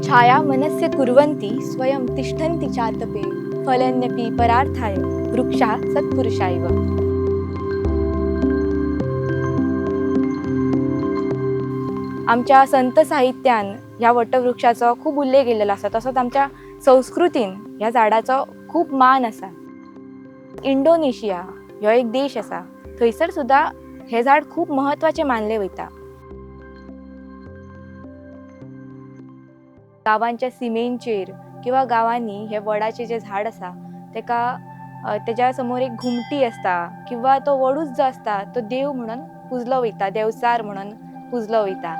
छाया मनस्य कुर्वन्ति स्वयं तिष्ठन्ति चातपे फलन्यपि परार्थाय वृक्षा सत्पुरुषा इव. आमच्या संत साहित्यान ह्या वटवृक्षाचो खूब उल्लेख केल्लो आसा. तसोच आमच्या संस्कृतीन ह्या झाडाचो खूब मान आसा. इंडोनेशिया ह्यो एक देश आसा, थंयसर सुद्दां हें झाड खूब म्हत्वाचें मानलें वयता. गांवांच्या सिमेंचेर किंवा गांवांनी हे वडाचें जें झाड आसा तेका तेज्या समोर एक घुमटी आसता किंवा तो वडूच जो आसता तो देव म्हणून पुजलो वयता, देवचार म्हणून पुजलो वयता.